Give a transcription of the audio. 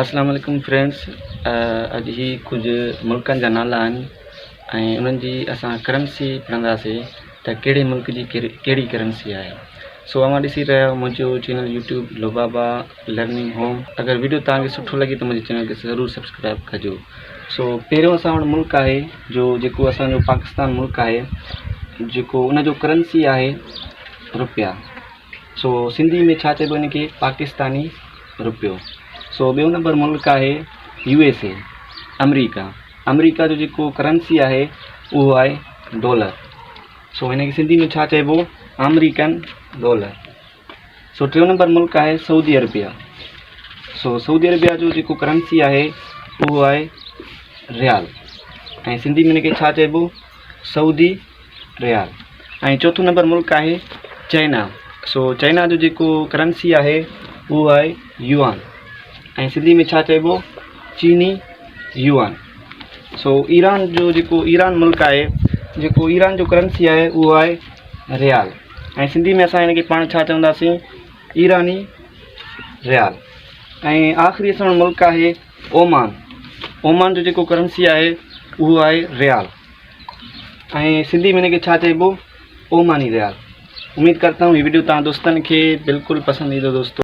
اسلام عليڪم فرينڊس اڄ هي ڪجهه ملڪن جا نالا آهن ۽ انهن جي اسان ڪرنسي پڙهنداسي ته ڪهڙي ملڪ جي ڪهڙي ڪرنسي آهي سو اوهان ڏسي رهيا آهيو منهنجو channel YouTube Lubaba learning home اگر ويڊيو توهان کي سٺو لڳي ته منهنجي چينل کي ضرور سبسڪرائب ڪجو سو پهريون اسان وٽ ملڪ آهي جو جيڪو اسانجو پاڪستان ملڪ آهي جيڪو ان جو ڪرنسي آهي روپيا سو سنڌي ۾ ڇا چئبو ان کي پاڪستاني روپيو سو ٻيو نمبر ملڪ آهي يو ايس اي آمريڪا آمريڪا جو جيڪو ڪرنسي آهي اهو آهي ڊالر سو هن کي سنڌي ۾ ڇا چئبو آمريڪن ڊالر سو ٽيون نمبر ملڪ آهي سعودي عربيا سو سعودي عربيا جو جيڪو ڪرنسي آهي اهو آهي ريال ۽ سنڌي ۾ هن کي ڇا چئبو سعودي ريال ۽ چوٿون نمبر ملڪ آهي چائنا سو چائنا جو جيڪو ڪرنسي آهي اهو آهي يوآن ۽ سنڌي ۾ ڇا چئبو چيني يوآن سو ايران جو جيڪو ايران ملڪ آهي جيڪو ايران جو ڪرنسي آهي اهو آهي ريال ۽ سنڌي ۾ اسان هن کي پاڻ ڇا چونداسين ايراني ريال ۽ آخري اسان ملڪ آهي اومان اومان جو جيڪو ڪرنسي آهي اهو آهي ريال ۽ سنڌي ۾ ان کي ڇا چئبو اوماني ريال اميد ڪرتا هون هي وڊيو توهان دوستن کي بلڪل پسند ايندو دوستو.